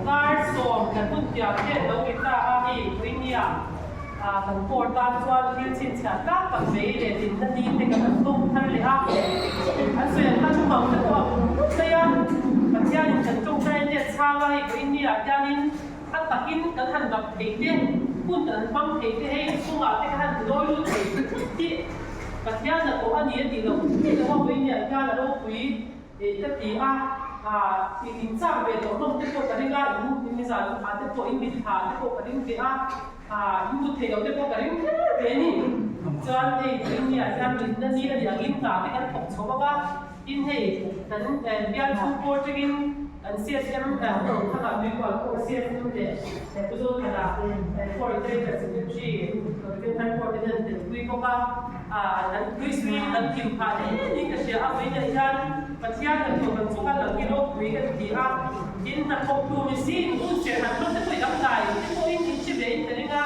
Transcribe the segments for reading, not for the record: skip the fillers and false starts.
Dar sawm kan hun piah vel lo ni ta a, hei Puinia kan court tan chuan thil chhinchhiah tlak tak mai leh dinna ni te kan han tawng thar leh a, an sawi ang kha thumang te pawh a awm ngawt mai a, Pathianin kan tawngtai a let chhang a, hei Puinia hianin a takin kan han dap thei te, hun kan han hmang thei te, hei chhungah te kan han lawi lut thei tih Pathian hnathawh a ni a tih loh theih loh a, Puinia hian a ropui. Ka ti a, i in chak ve tawh hlawm te pawh ka ring a, in in zan ah te pawh in mitthla te pawh ka ring ve a, in mut theih loh te pawh ka ring hle ve a ni. Chuan hei Puinia hian mitna ni a nih angin hna te kan thawk chho bawk a, tin hei kan bial chhung pawh tangin kan CSM Thanga Tuikual pawh CSM leh Pu Zothana Coordinator Secretary Venthar Court te hian an telpui bawk a. Kan Kristui kan thim phah hle niin ka hria a, vawiinah hian Pathian hnathawh kan chunga lang hi ropui kan ti a, tin hnathawktu ni siin hun serh han hlawt te pawh i dangdai te pawhin in hre ve in ka ring a,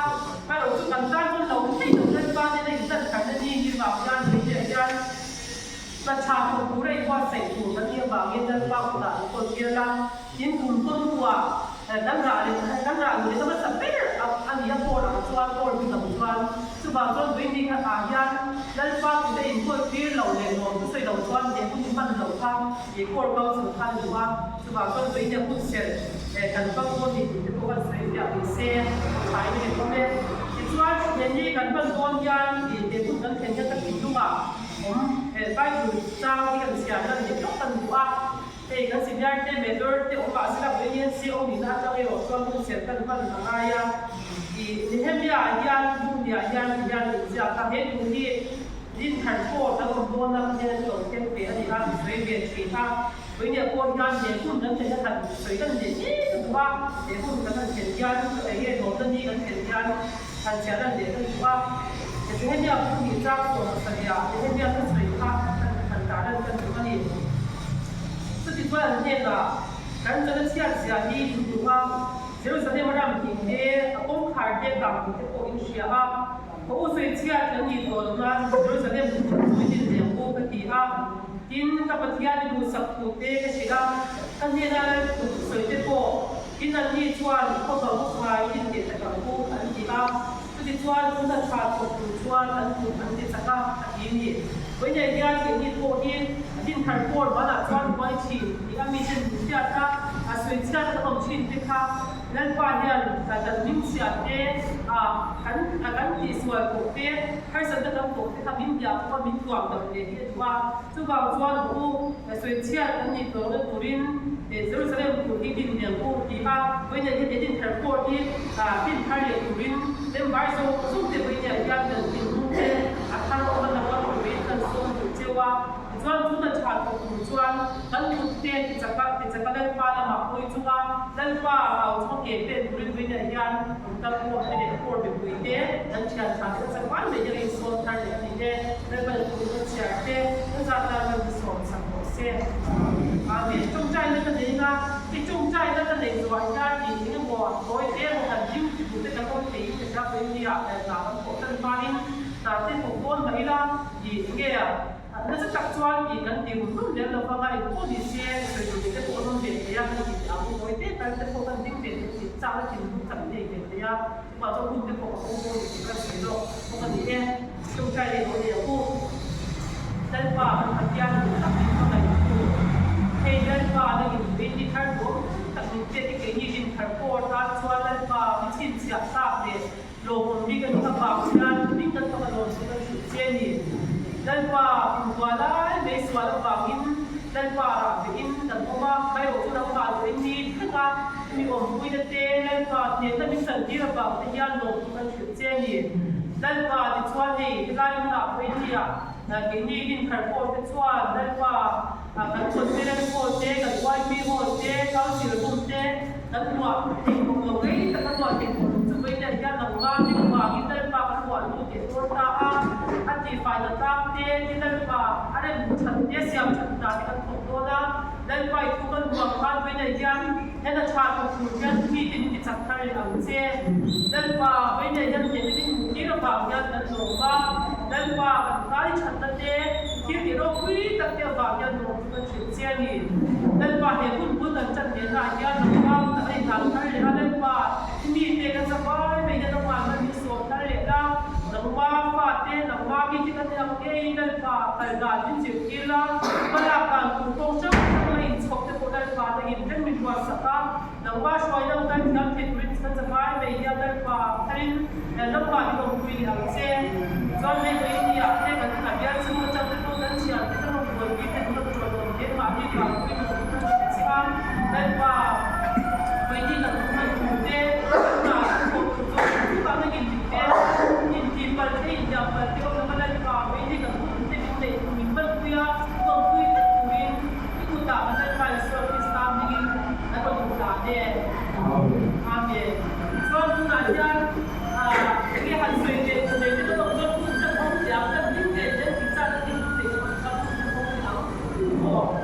erawh chu kan tan chuan lo thei lo Lalpa nena in tan tharna ni hi vang hian vawiinah hian hna tha thawk tura i buatsaih tur kan nih avangin Lalpa kutah an kawl tir a. Tin kum tawn hnuah kan rah leh kan rah luh leh na hmasa ber a ni a pawl ang chuan pawl bik ang chuan chuvang chuan Buini kha ah hian Lalpa kute inkawl tir lo leh nuam thu sawi lo chuan he hun hi hman loh kha ih pawl council khan a duh a, chuvang chuan Buini a hun serh kan hmang dawn ni tih te pawh kan sawi fiah ni se a tha in a ni awm e. Tichuan he ni kan hman dawn hian ih he hun kan thlen hian ka thinlungah awm Bible chang hi kan chhiar lan leh hlauh kan duh a. Hei kan senior te major te awm ah sila pawhin hian CO nihna atang erawh chuan hun serh kan hman a ngai a. Ih Nehemia ah hian Buhni ah hian ti hian min ziak a, he thu hi Dinthar Court an awm dawn a hian an lo thleng ve a ni a, an sawi ve thin a. Vawinia pawh hian he hun kan thlen a han sawi kan leh ngei ka duh a, he hun kan han thlen hian eng nge dawtna ni kan thlen hian han chhiah lan leh ka duh a. Nehemia Buhni chang 70 ah Nehemia thusawi kha han tar lan ka duh a ni. Chuti chuan an hnenah, Kan chana chhiat zia hi in duh a, Jerusalem ram hnih te, a kawngkhar te kang tih te pawh in hria a, ka u sawi chhiat kan nih tawh loh nan Jerusalem chu chu din leh ang u ka ti a. Tin, ka Pathian i duhsak thu te ka hrilh a, ka hnena lal thu sawi te pawh, tin anni chuan khawva u khai din leh tak ang u an ti a. Chutichuan chu hna tha thawk tur chuan an kut an ti chak a, a ti ni. Vawiinah hian keini pawh hi a dinthar pawl banah chuan buai thin tih a miten min hriat a, a sawi chhiat kan awm thin te kha Lalpa hian kan min chhiat te, a kan a kan tihsual tawh te, harsatna kan tawh te kha min biak pawh a min tuam dam leh hi a duh a. Chuvang chuan u, sawi chhiat kan nih tawhna turin Jerusalem tur hi din leh u ti a, vawiinah hian he dinthar pawh hi dinthar leh turin member zawng zawng te vawiinah hian kan thinlung te a thar awm a lang a turin kan sawm duh cheu a. Tichuan chuna tha thawk tur chuan kan kut te tichaka tichaka Lalpa lamah hawi chunga Lalpa au chunga ke pen turin vawiinah hian an kal khawm te leh court mipui te kan thian tha te kan chakmai mai hian a insawn thar leh a ni e. Lalpa in thu kan chhiar te kan zat tan kan insawn sak rawh se. Amen. Tawngtaina ka nei a, i tawngtaina ka nei zuah hian i eng emaw tawi te emaw han ding ti duh te kan awm thei in ka hria pawhin nia hna kan thawh tan hmain hna te thawk dawn mah ila i enge a Nasa tak chuan tih kan ti rum rum lem lo vang a, engpawh ni se sawi tur te pawh an awm ve thei a, kan tih teh ang mawi te tal te pawh kan ding ve thei tih chak na thinlung tak nei ve thei a, chuvang chuan hun te pawh ka pawm dawn ni tih kan sawi lawk bawk a ni e. Tawngtai leh lo leh u. Lalpa kan Pathian duh tak min hmangaih tu. Hei Lalpa nangin min ti thar duam tak min pek i keini din thar pawh tan chuan Lalpa mi chhinchhiah tlak leh Lawmawm bik a nih avang hian hming kan fak a lawm chu kan hrilh che a ni. Lalpa kumhua lai mai sual avangin Lalpa rah vehin kan awm a, hmairawh chu nangmah duh in ni thleng a, mi awmpuina te Lalpa hnehna min chantir avang te hian lawm chu kan hrilh che a ni. Lalpa tichuan hei helai hmunah pawh India keini dinthar pawl te chuan Lalpa kan conference hall te, kan YP hall te, council room te, Kan ruah thei tawh lo rei tak a ruah thei tawh lo chu vawiin ah hian nangmah hming vangin Lalpa kan ruah lut leh dawn ta a, a tihfaina tlang te ni Lalpa a rem that te siam that hna te kan thawk dawn a, Lalpa i thu kan ruah khan vawiin ah hian hena tha thawk tur hian mite min ti chak thar leh ang che. Lalpa vawiin ah hian hnehna min hmuh tir avang hian kan lawm a, Lalpa kan kai thatna te thil tih ropui tak te avang hian lawm chu kan hrilh che a ni. Lalpa he hun bul kan chan ve hna hian nangmah kan ei hlan thar leh a, Lalpa i mite kan zavai mai hian nangmah hman min sawm thar leh la, nangmah fate, nangmah mite kan ni ang ngeiin Lalpa kal dan min zirtir la, hmalak dan tur kawng hrang hrang a inchhawp te pawh Lalpa nangin reng min ruatsak a, nangmah hruai lo kan thiam thei turin kan zavai mai hian Lalpa tharin nangmah min awmpui leh ang che. Chuan hei vawiin ah te kan ka bial chhung atang te pawh kan thian te kan rawn buaipui te an rawn tuan awm hle mahni vangpui kan awm kan hre che a, Lalpa vawiin kan awm hman tur te kan hna kan thawh tur zawk ang chukah na in dik te intih palh te inhliam palh te awm lova Lalpa vawiin kan hun te min neih min hmanpui a awmpui tlat turin i kutah kan Lalpa Isua Krista hmingin kan rawn inhlan e. Amen. Chuan tunah hian Enge han sawi ve tur nei te ka awm chuan hun kan awm teh ang, kan hlim ve zel tih chak a hlim thei ka awm chuan hun kan awm teh ang aw.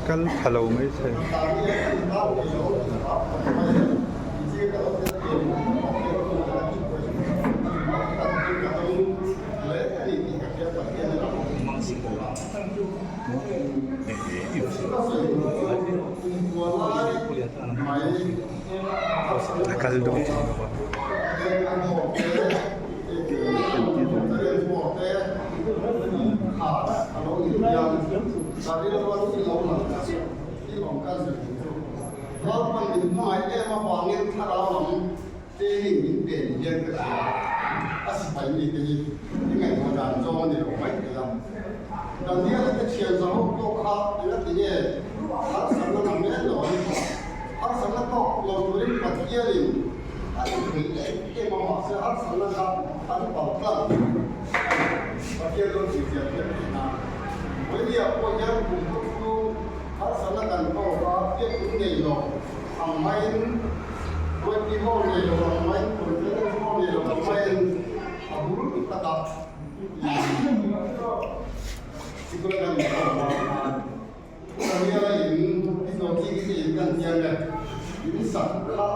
Kal pha lo mai thei. A kal dawn chuang lo a. A inthei em em a mahse harsatna kha an pal tlang a ni. Pathian rawn zirchian hian a tih a. Vawinia pawh hian kum khaw chhung harsatna kan tawk a, biakinn nei lo ang maiin, Ruaiti hall nei lo ang maiin, Conference hall nei lo ang maiin a bul takah sikul kan inkhawm a. Daniela in i zawhchik hi in kan chiang e, in sak kha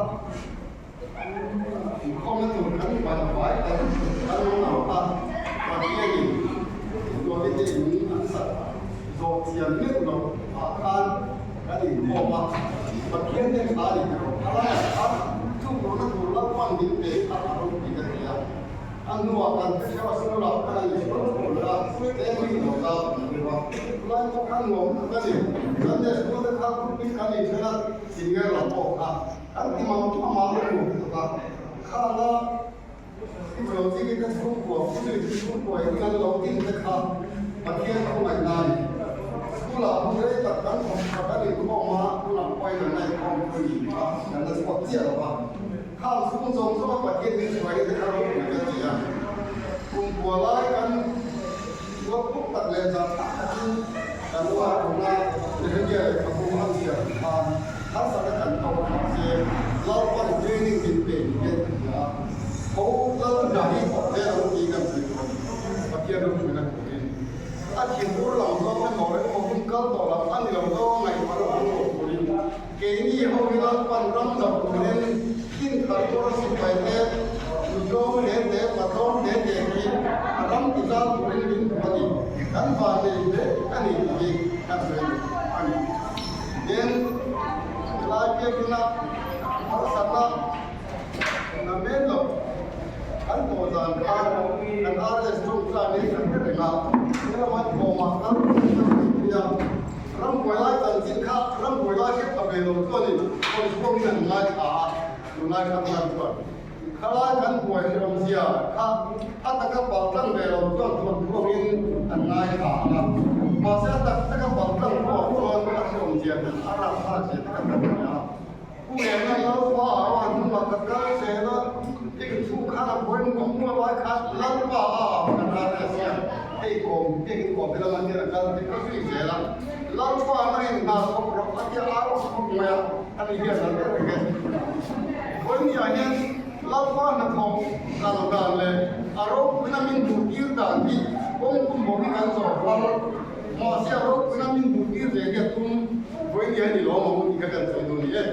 inkhawmna tur kan ban vai kan kan awm lo a, Pathianin i zawhte te in an sak zawh chian meuh loh ah khan kan inkhawm a, Pathian te kha a ni tawh, a laiah khan chukluhna tur Lalpan min pe kha a ropui ka ti a. A hnuah kan hre hreuh a school ah khan an insual thur leh a, tlem in lo la kan ru a. Tunlai pawh khan nuam tak a ni. Sunday school te kha group in kan inthen a, singer lam pawh kha kan ti mam amah a nuam tuk a. Khana i chaw chi te chhungkua, i nui te chhungkua in kan lo din te kha Pathian khawngaihna a ni. School ah hun rei tak kan thawk tha kan inkhawm a, tunah pawhin kan la inkhawm pui a, kan la chhuak chiah lo va. Khang chhung zawng zawng a Pathian min hruai te kha ropui ka ti a. Kum kua lai kan ruat bawk tak leh zah thlak takin kan uar awm a, Nehemia lehkhabu a chhiar khan harsatna kan tawk a mahse Lalpan training min pe ni hian ka hria a, tho lal hna hi thawk zel ang tih kan sawi tawh a ni. Pathian ropuina turin a thinur lam zawng emaw emaw hun kal tawh lam a ni lo zawng ngaihtuah lo ang lo turin Keini ho hi Lalpan ram lo turin inthar tur a sipai te, nutlawm hle te, patlawm hle te hi a ram ti zal turin min duh a ni. Kan van nei hle a ni tih hi kan sawi duh a ni. Tin, helai biakina harsatna na men lo kan tawh zan khan kan RS tawngtanin kan hre reng a, helama thawmah kal turin kan sawi a. Rambuai lai chanchin kha rambuai lai hrep a ve lo chuanin hawi chhuangin an ngaithla a, tunlai kha hman chuan khalai kan buai hrehawmzia kha a taka paltlang ve lo chuan thuanthuangin an ngaithla ang a, mahse a tak taka paltlang pawh chuan a hrehawmzia te a rapthlakzia te kan hre thei a. Pu Ena Lalpa a rawn hnungah ka kal zel a, inchhung khan a buai muang muang lai khan Lalpa a au kan ral a sia, hei kawm biakin kawm te lamah hian a kal tih ka zui zel a, Lalpa na in hna thawk rawh a tia a rawn thawk mai a, ani hian a reng e. Vawinia hian. Lalpa hnathawk kal dan leh a ropuina min hmuhtir dan hi kawng pumhmawh hi kan zawh fal. Mahse a ropuina min hmuhtir ve hi a tum vawiin hian i lawm ang u tih kha kan sawi duh ni e.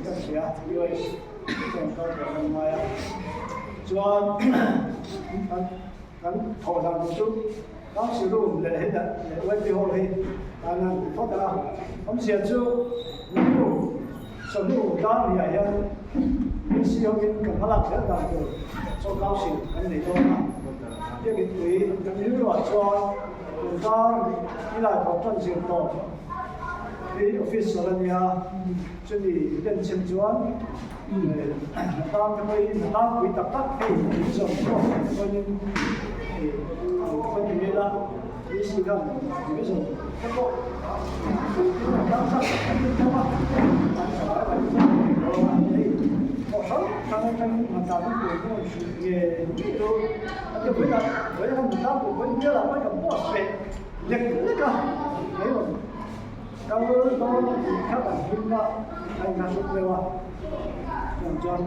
Ka hria US chuan kal tawh kan ngai a chuan kan thawh dan tur chu council room leh heta leh YP hall hi tan an ti phawt a awmzia chu nu chawhnu dar ni ah hian PC hovin kan hmalak zel dan tur chaw council kan nei dawn a biakin pui kan rilruah chuan tun kar nilai thawh tan zir tawp hi official a nia. Chumi den chhem chuan hnatlang te pawhin hnatlang pui tak tak hei in zawm zawk te pawhin an khawn ni ila DC khan division te pawh hnatlang zat an ni theuh a, an thalai kan zawm thei lo a, hei pawh hrang hrang atangin hnatlang an pui pawh an hrilh nge ngei lo a ti vawiinah vawiinah khan hnatlang pui pawhin bialah pawhin kan post ve lek lek a mai rawn. Kal dawn tih kha kan hlim a, a inhla hruk deuh a, chuan chuan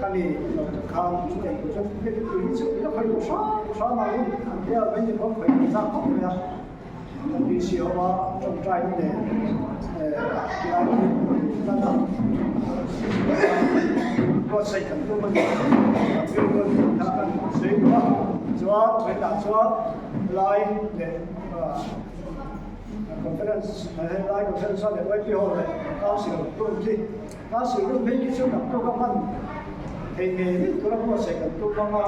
ka ni lo tak khan min neih tur chuan heti tui hi chu ila khawi duh hram hram ang in an tia mai ni pawh khawi duh zak khawp mai a, kan PC ho a tawngtai na nen tilai hi tan a buatsaih kan tum a ni, kan bill dawn tih kha kan sawi duh a, chuan vawiinah chuan lai leh Conference helai conference a leh YP Hall leh Council room khi Council room phei khi chu kan tuk a hman thei ngei ngei tura buatsaih kan tum ang a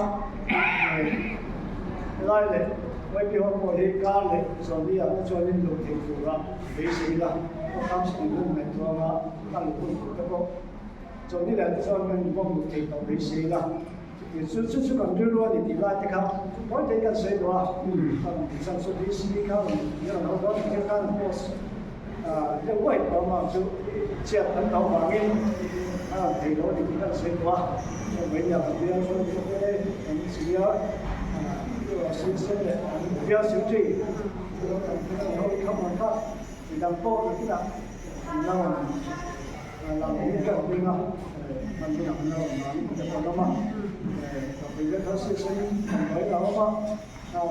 helai leh YP Hall pawh hi kar leh zawni ah te chuanin luh thei tura beisei ila Council room ngaihtuah anga a luh hun tur te pawh chawlhni leh te chuan kan inbawm luh thei tawh beisei ila. Chu chu chu kan rilru a ni tih lai te kha mawi takin kan sawi duh a, kan chan chu DC kha rawn rawn ho dawn thil khan an post deuh uaih tawh ang chu chhiat an tho vangin a rawn thei lo a ni tih kan sawi duh a, chuan mai nia kan bial chuan te kan senior citizen leh an bial secretary kan rawn ho kham ang kha midang pawh nakinah an la rawn Lang hi ka hming a, hman hunah an la rawn lam te pawh an awm a, ka pui ve kha si sen kan buai lo awm a,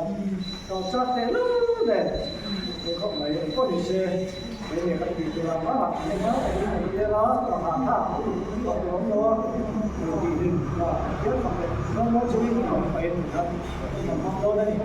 ka chak teh lul nen he khawp mai eng pawh ni se kei leh kan tih tur ang ang ah engmah takin kan tel a, ka hah thlak tawh tur awm lo a, lo tih hlim ka hial fak leh dawn dawn chungin ka awm pahin khan kan hmang dawn a ni.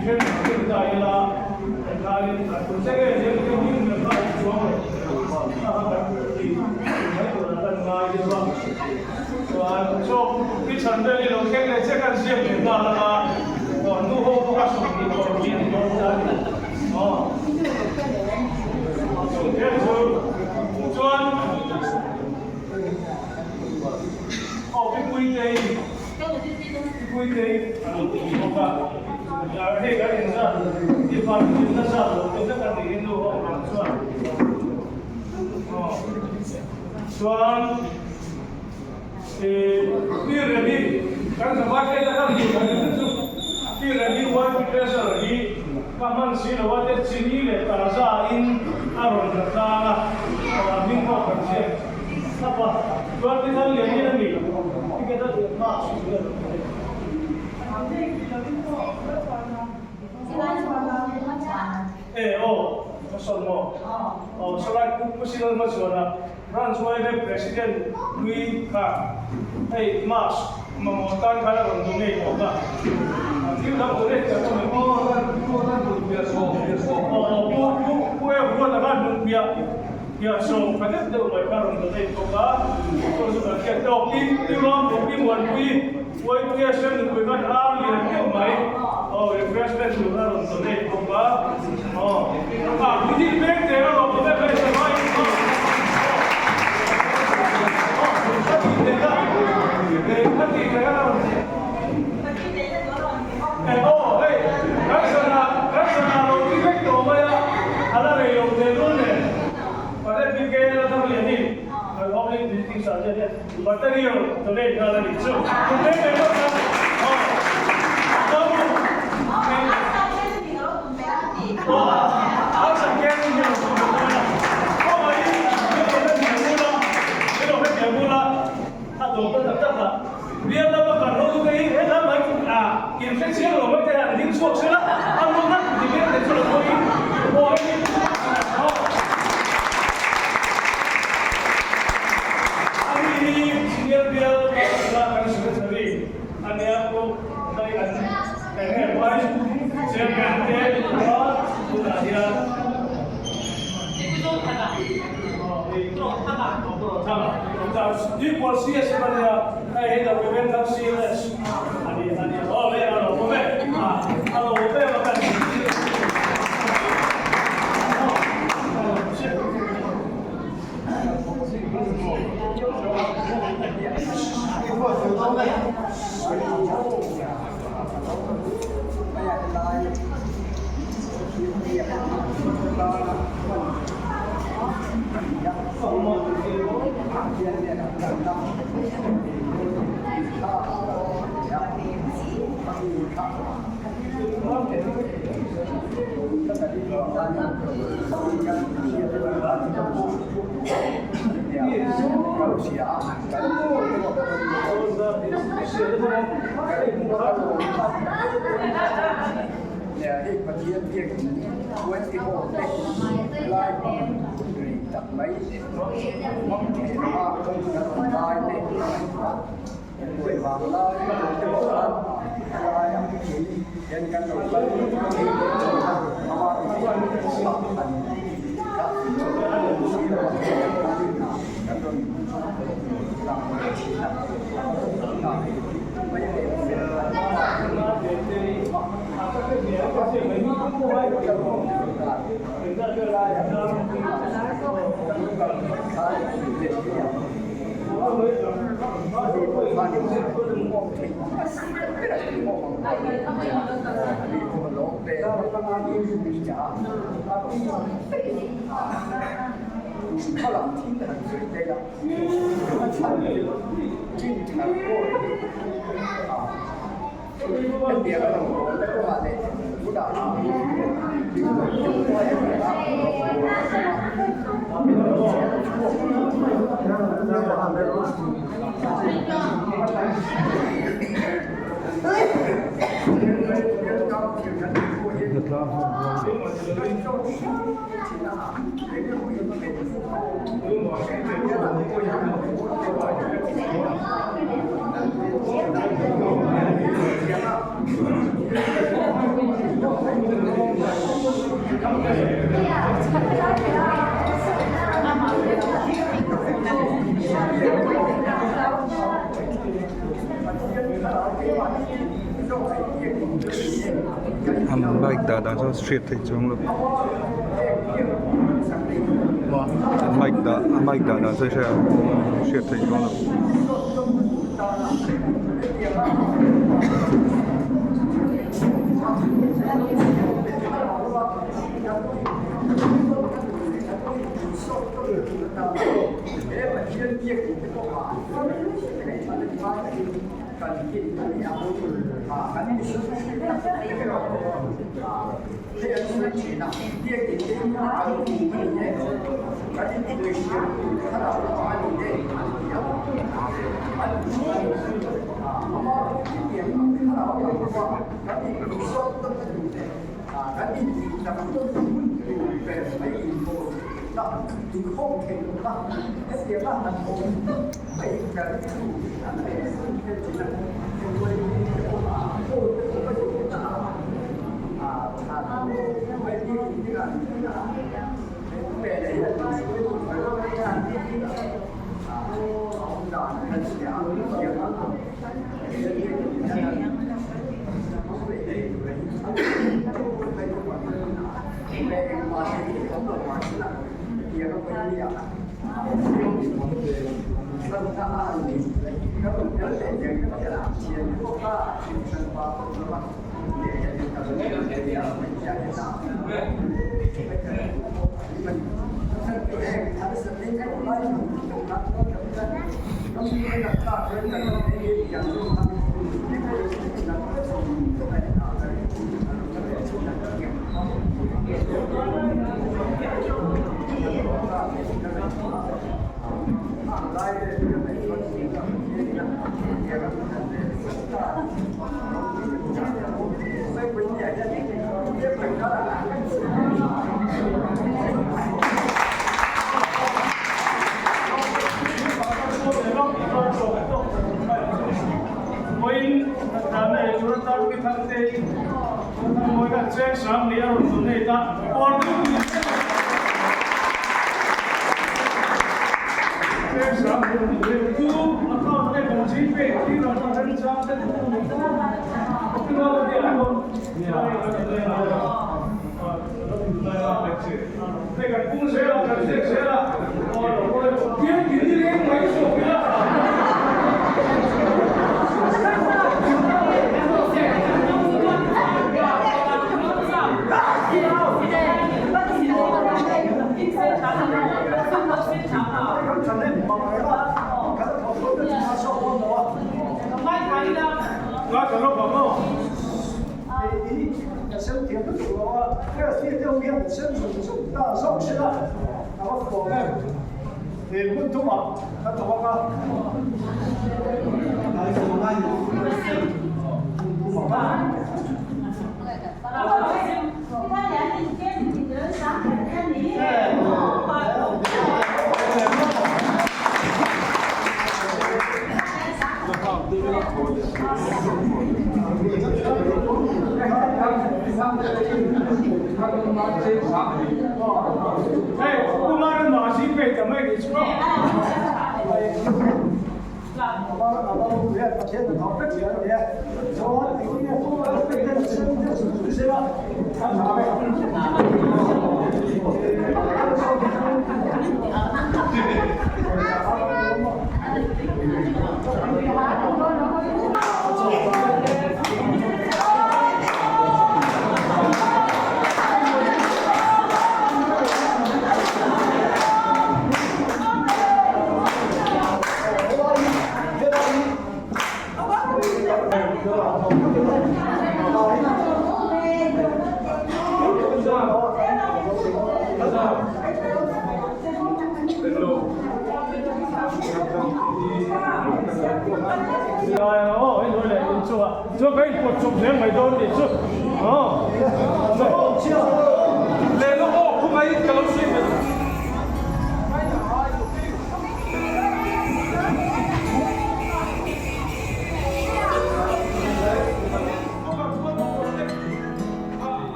Inthen kan ta ila tlaiin a tum che nge zel te hming kan hmang chuang lo a kha kan ti mai tur ah kan ngai deuh a chuan chaw pi chhan vel hi lo thleng leh che kan ziak leh nghal anga aw nu ho pawh a 20 20 ni dawn ta a ni aw chung te chu chuan aw pi puitei Puitei a lo ti bawk a, hei kan inzat i van inna zat lo te vek a niin nu ho ang chuan chuan i Pi Remi kan zavai te ta kan duh kan chu Pi Remi YP Treasurer hi ka hman si lo a te chini leh tarza in a rawn la tlang a, a hming pawh kan ziak thlap a, chuan Pi Thanliani a ni. President hlui kha hei mask mamawh tan khan a rawn donate bawk a, thil dang donate tak awm em? Pu Ruata khan hmunphiah Hian sawm tha deuh deuh mai kha rawn donate bawk a, chu chu kan hriat tawk. Tin, Pi Rambo, Pi Muanpui, YPSM nupui khan ar lian deuh mai aw refreshment tur a rawn donate bawk a, aw ah mi hi veng teh a rawh pawh vek a vai aw aw a tih theih a, a tih theih a rawn Aw hei kan sana kan sana lo ti vek tawh mai a, a la rei lo teh lul nen Pate PK la thar leh ni kan public visiting sergeant hian material donate nghal a nih chu tum em em a kha aw aw an sakeng hi lo tum ve dawn a khawngaihin min lo hrethiam bula min lo hrethiam bula a dawp ta tak tak a. Bial lama kan hotute hi helai mai chu a inhre chiang lo mai te an ding chhuak sela, a lu ngat ti mek te chu lo pawhin aw hei aw ani hi senior bial la kan secretary ania pawh hei an eng nge vice chairman te kha tunah hian Equal CS ania hei hei the prevention CLS ani ani aw le a lo awm e a lo awm em a kan dah dan chuan hriat theih chuang lo an mic dah a mic dah dan chu hriat theih chuang lo.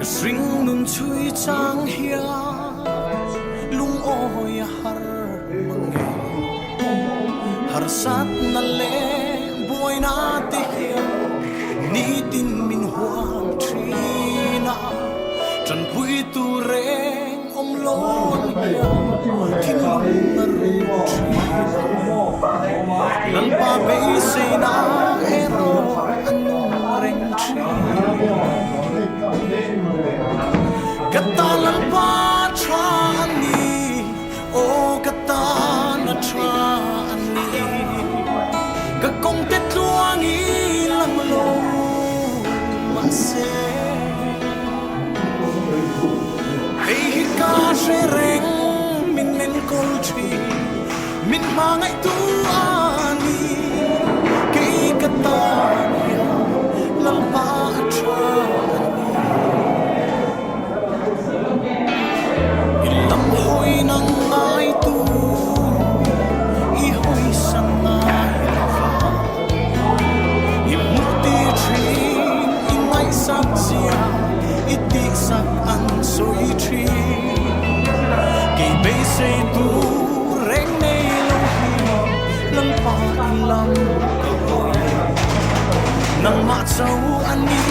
Ka hring nun chhui chang hian lungawi a har mang nge. Harsatna leh buaina te hian Nitin min hual thin a, tanpuitu reng awm lo ang hian thinlung a run thin a. Lalpa beiseina erawh a nung reng thin. Ka ta Lalpa tha a ni, aw ka tan a tha a ni. Ka kawngte tluang i lang lo mahse, hei hi ka hre reng min enkawl thin, min hmangaihtu a ni. Kei ka tan hian Lalpa a tha a ni. I lam hawi nang ngai tu i hawi san ngai lo va. I hmuh tir thin i ngaihsak zia i tihsak an sawi thin. Kei beisei tur reng nei lo hi Lalpa i lam ka hawi. Nangmah cho a ni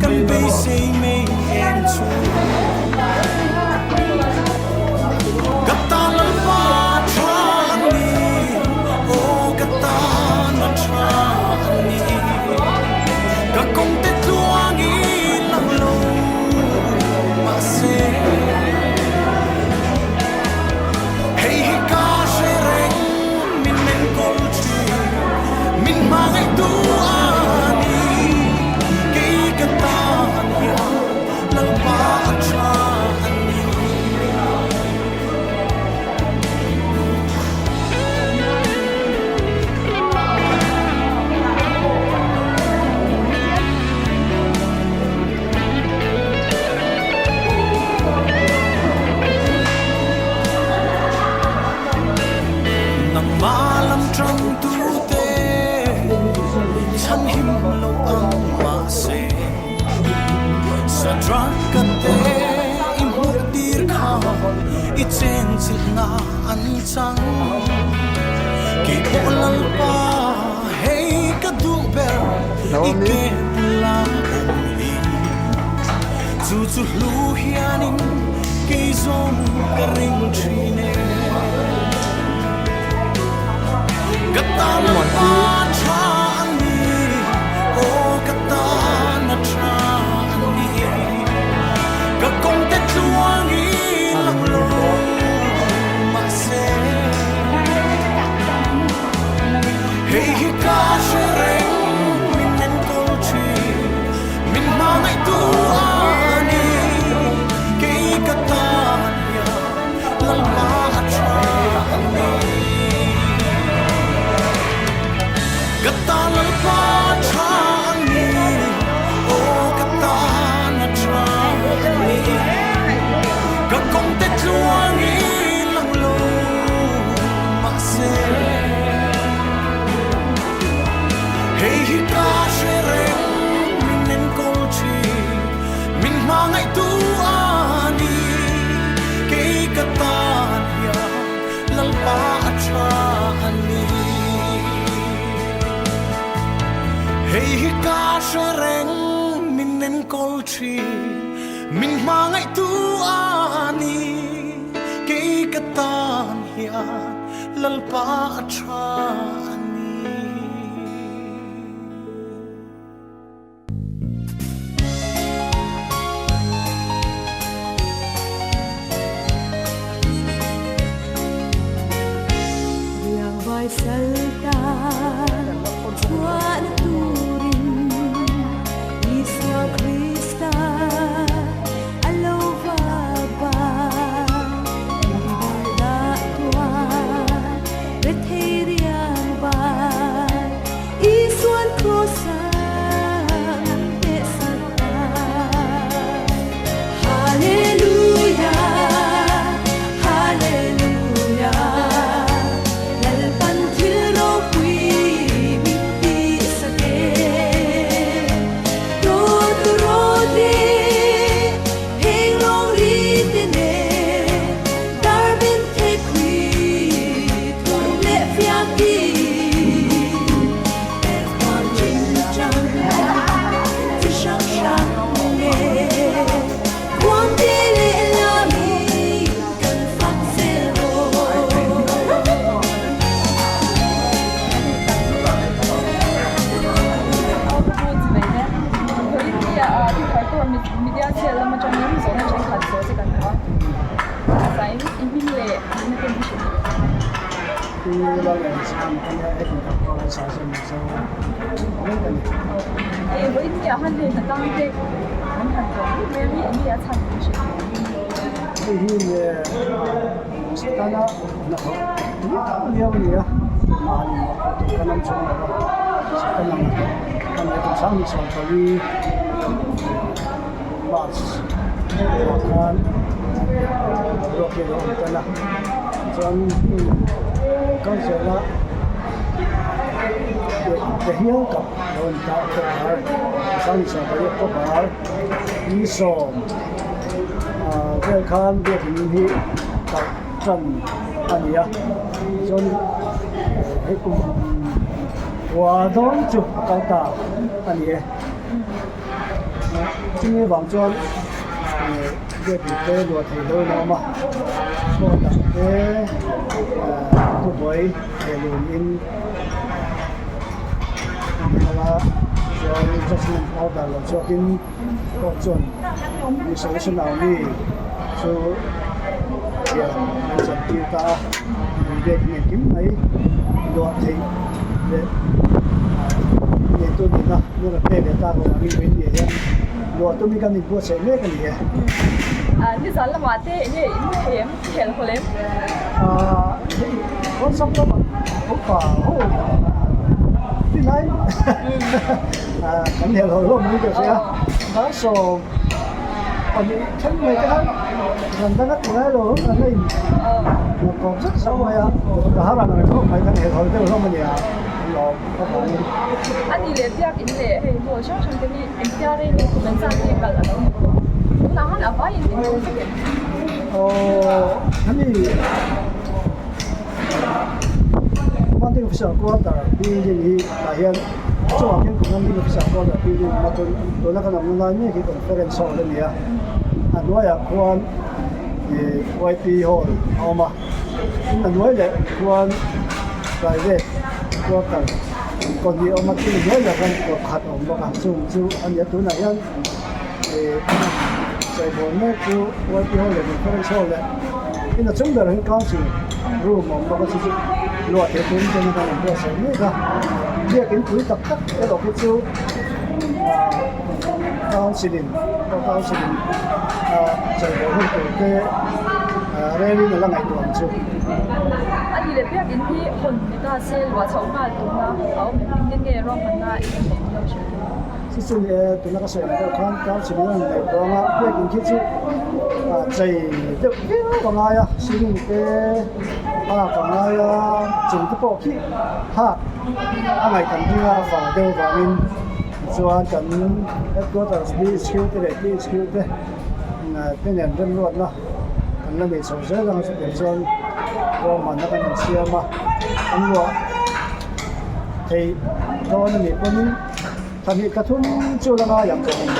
kan beisei mei eng chu. Ka ta Lalpa tha a ni, aw ka tana tha a ni. Ka kawngte tluang i lang lo mahse, hei hi ka hre reng min enkawl thin, min hmangaihtu a ni. Kei ka tan hian Lalpa a tha a ni. Nangmah lam tangtute chhanhim lo ang mahse, Sadraka te i hmuh tir kha i chenchilhna an chang. Kei pawh Lalpa hei ka duh ber i ke bula awm hi. Chu chu hlu hianin kei zawng ka ring thin e. Ka tan Lalpa tha a ni, aw ka tan a tha a ni. Ka kawngte tluang i lang lo mahse, hei hi ka hre reng min enkawl thin, min hmangaihtu a ni. Kei ka tan hian Lalpa a tha a ni. Ka tan Lalpa a tha a ni, aw ka tan a tha a ni. Ka kawngte tluang i lang lo mahse, hei hi ka hre reng min enkawl thin, min hmangaihtu a ni. Kei ka tan hian Lalpa a tha a ni. Hei hi ka hre reng min enkawl thin, min hmangaihtu a ni. Kei ka tan hian Lalpa a tha a ni. Riangvai salta chhuahna turin Isua Krista a lo va ba. Min duhdah tuar rethei riang. in i hming leh nihna te min hrilh duh em? Pu Lalremsang ka nia he kum pawh kan sa zawm zo mek a ni. Aw, vawiin ni ah khan hei hnatang te an han tuah hluk mai a ni, enge a chhan min hrilh duh em? Hei hi nge Setana hnathawk liau liau a ni a, mahni tur kan awm chhung lo a, Setana hnathawk a ni a, kum 2024 March ah khan boruak hi a lo awm tan a, chuan kal zela te hial kap lo ni ta October 2024 October ni sawm. Vel khan biakin hi kalh tan a ni a chuan hei kum kua dawn chu a kal ta a ni e chumi avang chuan biakin te luah theih loh in a awm a chhuat ah te thubuai leh lun in a kal a chuan judgement order lo chhuak in. Pawh chuan Resurrection Army chu thiam an chan tir ta a, an biak in engkim mai luah theih leh neitu nihna min rawn pek leh tak avangin vawiin ni ah hian luah tumin kan inbuatsaih mek a ni e. Nizan lamah te enge in hmu thei em? Khelh haw lem? Hei WhatsApp lamah upa ho ti lai kan helh haw hlawm mai ka hria a sawm pahnih then mai te khan kan dang a ti ngai lo kan la in kawm zet zet mai a ka har ang reng khawp mai kan helh haw deuh hlawm a nia kan lawm khawp mai. A ni leh biak in leh hei hall hrang hrang te hi engtia rei nge kum engzat nge kal a lo ni tawh tunah khan a vaiin in awm vek em? Aw hemi Commanding Officer Quarter building hi tah hian chungah khian Commanding Officer Quarter building a awm a tuna kan awmna lai mek hi Conference Hall a ni a a hnuaiah khuan ih YP Hall a awm a tin a hnuai leh khuan private quarter pahnih a awm a tin a hnuai leh khan kawt khat a awm bawk a chung chu a ni a tunah hian. Chawihbawl mek chu YP Hall leh Conference Hall leh in a chung berah hian Council room a awm bawk a chu chu luah theih turin chuan kan rawn buatsaih mek a biakin pui tak tak erawh khi chu Council in Council in chawihbawl hun tur te rel in a la ngaihtuah ang chu. A ni leh biakin hi hawn ni ta se luah chhoh nghal tumna a awm em engtin nge ruahmanna i en leh miau hrilh thei ang? Chu chu ni e, tuna ka sawi ang deuh khan Council in a rawn neih dawn a, biakin khi chu chei deuh viau a ngai a, ceiling te hak a ngai a, chung te pawh khi hak a ngaih kan hming a vang deuh avangin tichuan kan headquarters BHQ te leh PHQ te te nen remruatna kan la nei chho zel ang a chutiang chuan ruahmanna kan han siam a, an luah theih dawn a nih pawhin. Pahnih pathum chu la ngai ang ka ring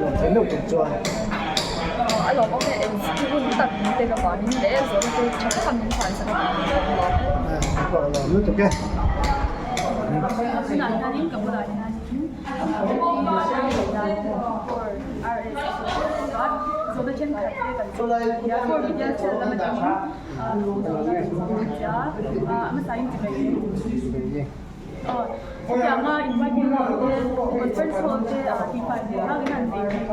nuam thei meuh tur chuan. A lawm awm e, eng chi hun tak min pek avangin leh zawhna chu tha taka min hman sak avangin ka lawm e. Ka pawh a lawm lutuk e. Tunah hianin ka bulah hianin zawhna thenkhat te kan zawt a, four media cell lam atangin zawhna kan zawt a, a hmasain chibai em. Chutianga invite te conference hall te tihfai ve vak in an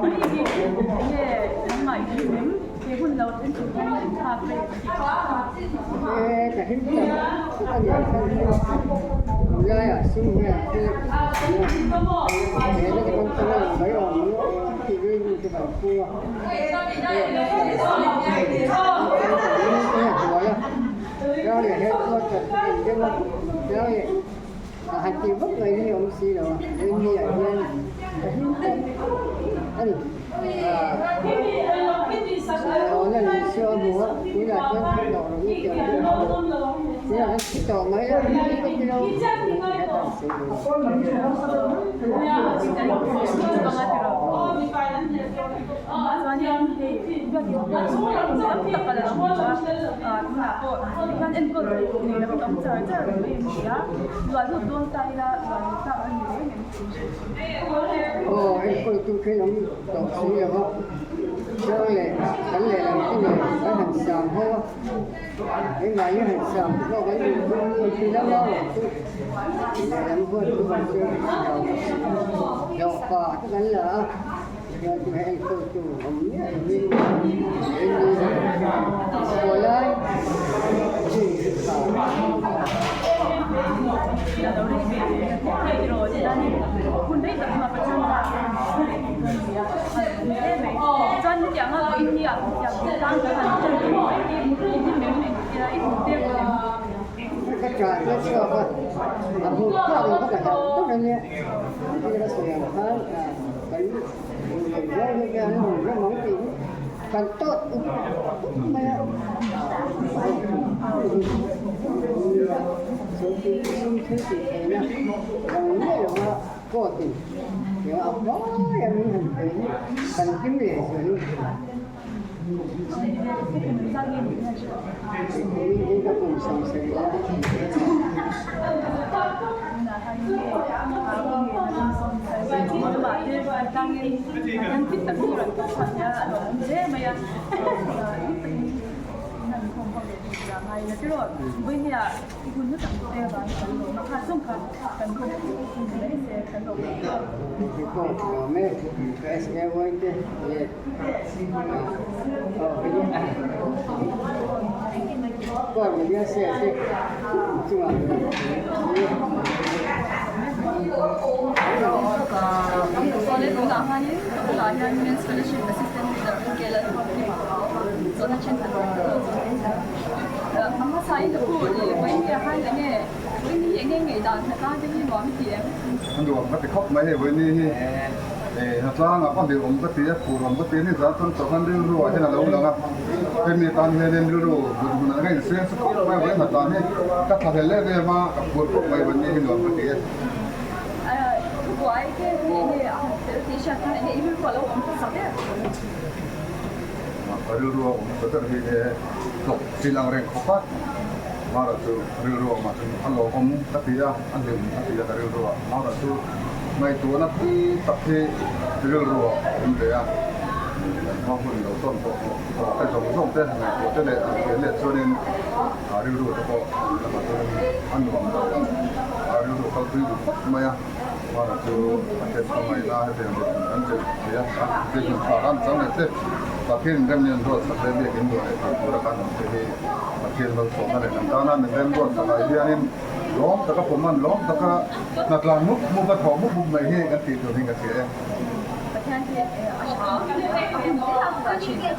nei thei mai hi enge nangmah in hlim em he hun lo thleng tur hian in thlak rei ka tih Chhuang leh kan lehlam te nen kan han sam ho a, keimahni han sam pawh kan inti lama awm chu lehlam huat chu kan chu hlawhfa te kan la a, chuan chu hei enkawltu awm miah lovin keini pawlai chin hi tha. Ka tah ka chhuak a, a hmuh phak lo kha ka hlau tak a nia. Thil ka sawi ang khan kan hmuh loh zawng hi hian an hmu hlawm ang tih hi kan tawt up up mai a. Sum thil tih theihna lang miah lo a court in a vai a min han pe hi kan hlim leh zual in. Min ka kum 70 a. Nuam ka ti khawp mai hei vawiin hi hnatlang ah pahnih awm ka ti a phur awm ka ti a ni zan chuan chawhman rilru ah hian a lo lang a hemi atan hianin rilru hmun hmun ah hian inseng sa khawp mai a vawiin hnatlan hi ka tha hlel em em a ka phur khawp mai vawiin hi nuam ka ti e. Ka rilru a awm ta ber hi e hlawk chin ang reng khawp a mara chu rilru a awm ah chuan a lawmawm ka ti a a hlim a ti a ka rilru ah mara chu ngaihtuahna pui tak hi rilru ah a awm ve a kan hma hun lo tawn tawh tawh te zawng zawng te ngaihtuah te leh an thian leh chuanin a rilru te pawh lamah chuan a nuam lo a rilru kalpui duh khawp mai a. Mara chu a hriat thla mai la, hetiang leh in kan chelh thei a, biakin tha kan chang leh te, Pathian in remni an ruat sak leh biakin duah leh thei tura kan awm te hi Pathian malsawmna leh kan tana min rem ruat sak ah hianin lawm taka pawm an lawm taka hnatlan mup mup a thawh mup mup mai hi kan tih tur hi ka hria e. Pathian hi a tha a hun te a hmuh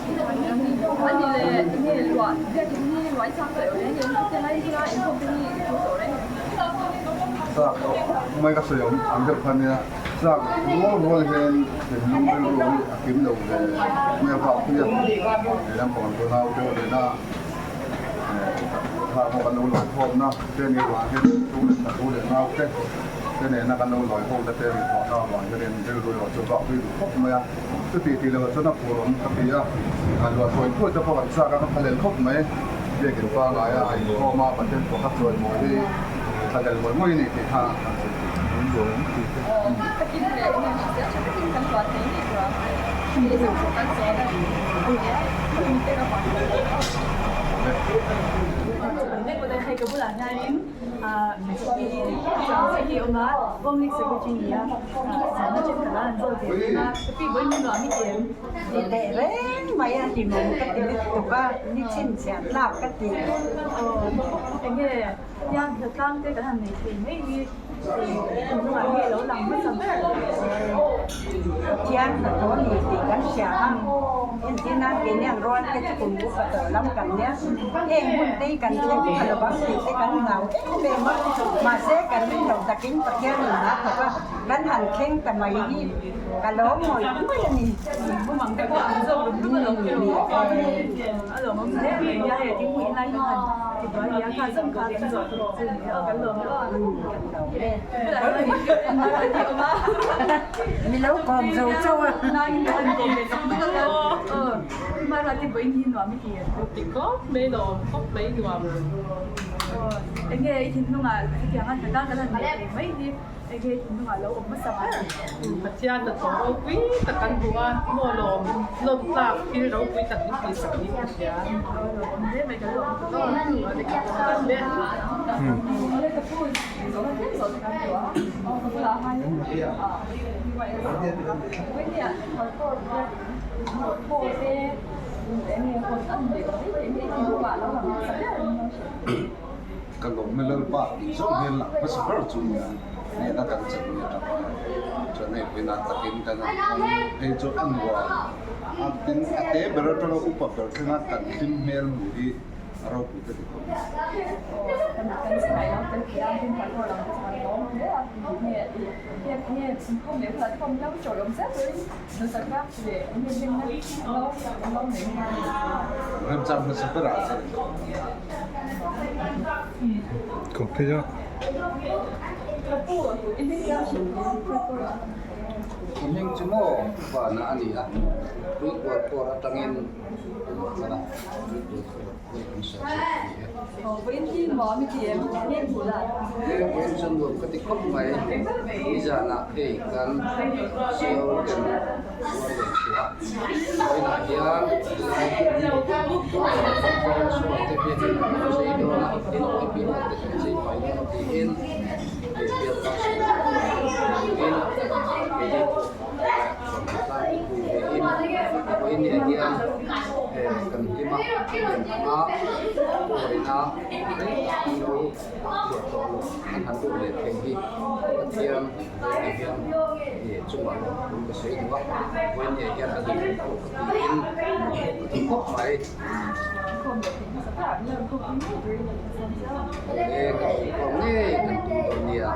thin a ni leh enge luah biakin hi luah i chak tawh reng em te lai bula inkhawm te hi i thu tawh reng em. Chak mai ka sawi awm ang deuh kha nia, chak rual rual hian thinlung rilru hi a kim lo ve mai a vak pui a, he lampang an tuna te ho nena thla pawh kan lo lawi khawmna te ni vang hian chung leh thla thu leh nau te te nena kan lo lawi ho na te ri thawhna avang hian rilru erawh chu vak pui duh khawp mai a, chuti tih loh chuan a phur awm ka ti a, luah thawi thawi te pawh kan chak a ka thlahlel khawp mai. Biakin pangaia a inkhawm a, Pathian pakhat chuan mawi hi thlahlel ngawih ngawih a ni tih kha kan sawi thei. Ni teh reng mai a hlimawm ka ti lutuk a, ni chhinchhiah tlak ka ti. Enge tiang hlatlang te kan han nei thei mai hi thinlungah nge lo lang hmasa ber? Pathian hnathawh ni tih kan hria a, entirna keini ang rual te chu kum upa tawh lam kan nia, heng hun te hi kan thleng pha lovang tih te kan hlau em em a, mahse kan rin loh takin Pathianin a thawk a, kan han thleng ta mai hi. Ka lawm ngawih ngawih a ni. Bumang te pawh an zawk rum rum a lo ni a lawmawm hle mai nia hei thingpui in lai kan han ti buai nia kha zawng kha kan zawh tur chu ni a kan lawm a Mi lo kawm zo chauh a. Maruati vawiin hi nuam i ti em? Ti khawp mai lawm, khawp mai nuam. Aw, enge i thinlungah hetianga hna tan kan han neih thei mai hi enge i thinlungah lo awm hmasa ber? Pathian hnathawh ropui tak kan hmu a, maw lawm lawm tlak thil ropui tak min tihsak niin ka hria. Aw lawm hle mai kan lawm tawh a. Awle ka pu zawhna tlem zawh te kan duh a, aw ka bulah hianin Ka lawmna Lalpa tih zawng hian lang hmasa ber chu nia nena kan chan ni atang a chuan hei vawiin ah takin kan han awm phei chu a nuam a tin a te ber atanga upa ber thlenga kan hlim hmel hmuh hi a ropui ka ti khawp mai. Remchang hmasa berah chuan an khawm ang a. Ka hming chu maw Vana a ni a, Tuikual pawr atangin Vana Tuikual pawr. Vawiin chuan nuam ka ti khawp mai. Nizanah hei kan siau ten puar leh chhuah a. Vawiinah hian helai conference hall te hi kan chei dawn a, tin IP hall te kan chei fai dawn a tiin hei bial council tin keini pawh Vawiin ni ah hian kan hlim a kan hmang a pawina lo chhuah tawh lo an han lut leh thei hi Pathian vawiin ni hian ih chungah lawm thu ka sawi duh a vawiin ni ah hian a dik pawh ka tiin ka ti khawp mai. Awle kan inkhawm ngei kan tum dawn nia.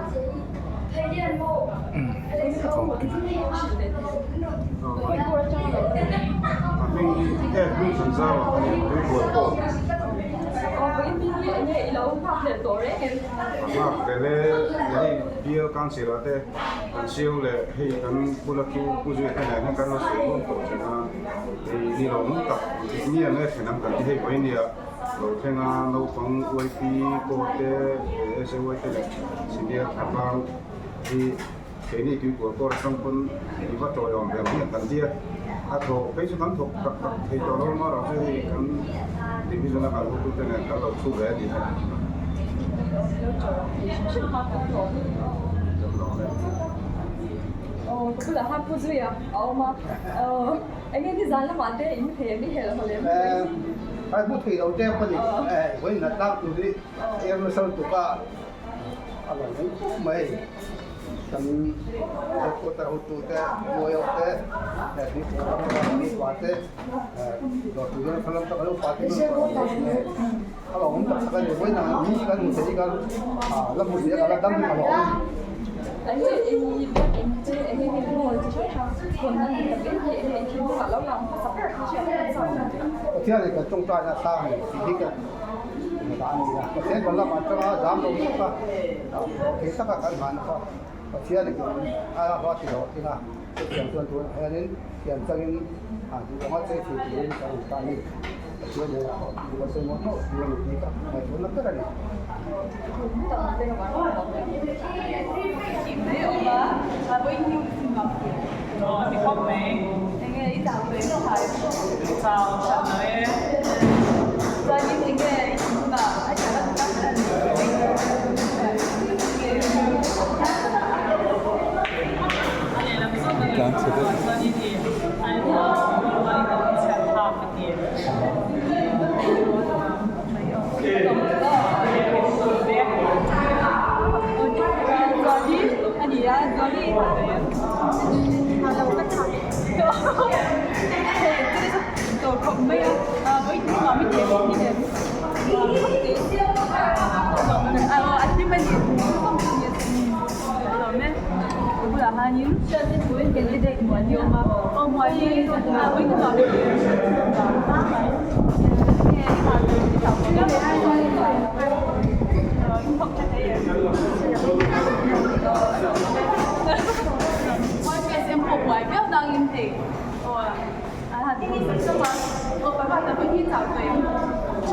Bial Council ah te kan siam leh hei kan bula thu pu zui te nen hian kan lo sawi dawn tawh thin a hei ni lo awm tak ni ang e thlen ang kan ti hei mai nia lo thleng a naupang YP pawh te SAY te leh senior thlavang hi keini tuikual pawh atang pawn i va tawi awm ve ang hian kan ti a a thawh phei chu kan thawk tak tak thei tawh lo amaherawh chu hei kan division a kan hotute nen kan lo thu ve a ni e. Ai hmu thei lo te pawh ni vawiin hna tlang tur hi er nasa lutuk a a lo awm khawp mai kan headquarter hotu te muaio te mipa te dawr tu vel khalam tak alo pa te a lo awm tak tak a ni vawiin ah mi kan hmu thei ka la hmu thei a ka la dam a lo awm. Pathian in kan tawngtaina a sang a ni tih hi ka dah a ni a, Pathian kan lamah atanga zam lo taka thei taka kan hman kha Pathian in a va ti lo thing a, chutiang chuan tunah hianin thian changin duh anga chei thei turin kan awm ta a ni. Pathian nen a duh a sawi mawlh mawlh tur a ni tih ka ngaihtuahna ber a ni.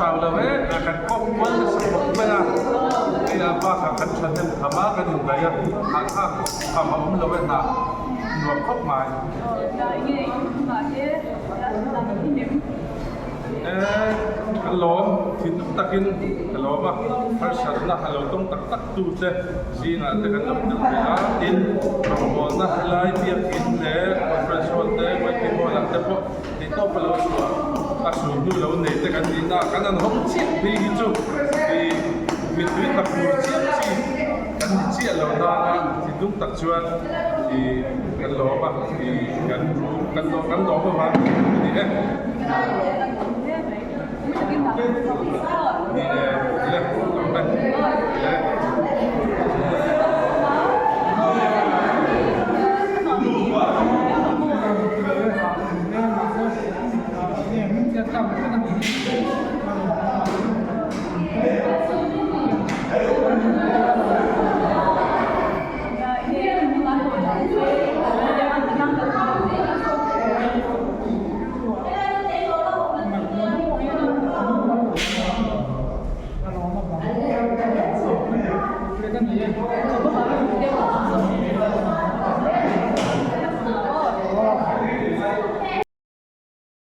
Chau lo e, kan kawp kual nasa khawp mai a, hei a bakah kan thahnem tham a, kan indaih a, hahthlak tham a awm lo e hna nuam khawp mai. E, ka lawm, thinlung takin ka lawm a, harsatna a lo tawng tak tak tute zingah te kan lo tel ve a, tin rawngbawlna helai biakin leh conference hall te, YP hall ah te pawh Theihtawp a lo chhuah a sul hnu lo nei te kan tih na kan an hawng chiah phei hi chu i mittui tak tur chiah chi kan ni chiah lo nana thinlung tak chuan i kan lawm a i kan kan kan lawm avang a ni e. Ni e le lawm e le.